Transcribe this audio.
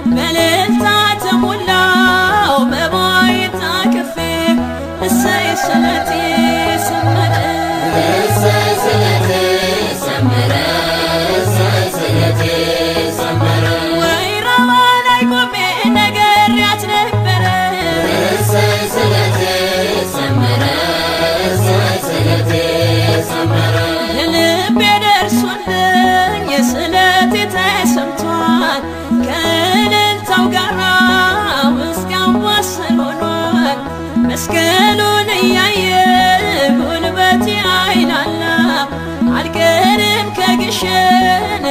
በእልልታ ተሞላው መባዬን ታቅፌ እሰይ ስለቴ ሰመረ። እሰይ ስለቴ ሰመረ፣ እሰይ ስለቴ ሰመረ። ወይራዋ ላይ ቆሜ ነግሬያት ነበረ። እሰይ ስለቴ ሰመረ፣ እሰይ ስለቴ ሰመረ። የልቤ ደርሶልኝ ስለቴ ተሰምቷል። ከእልልታው ጋራ ውስጤ አምባሰል ሆኗል። መስቀሉን እያየ ጉልበቴ አይላላ አልቀርም ከግሸን።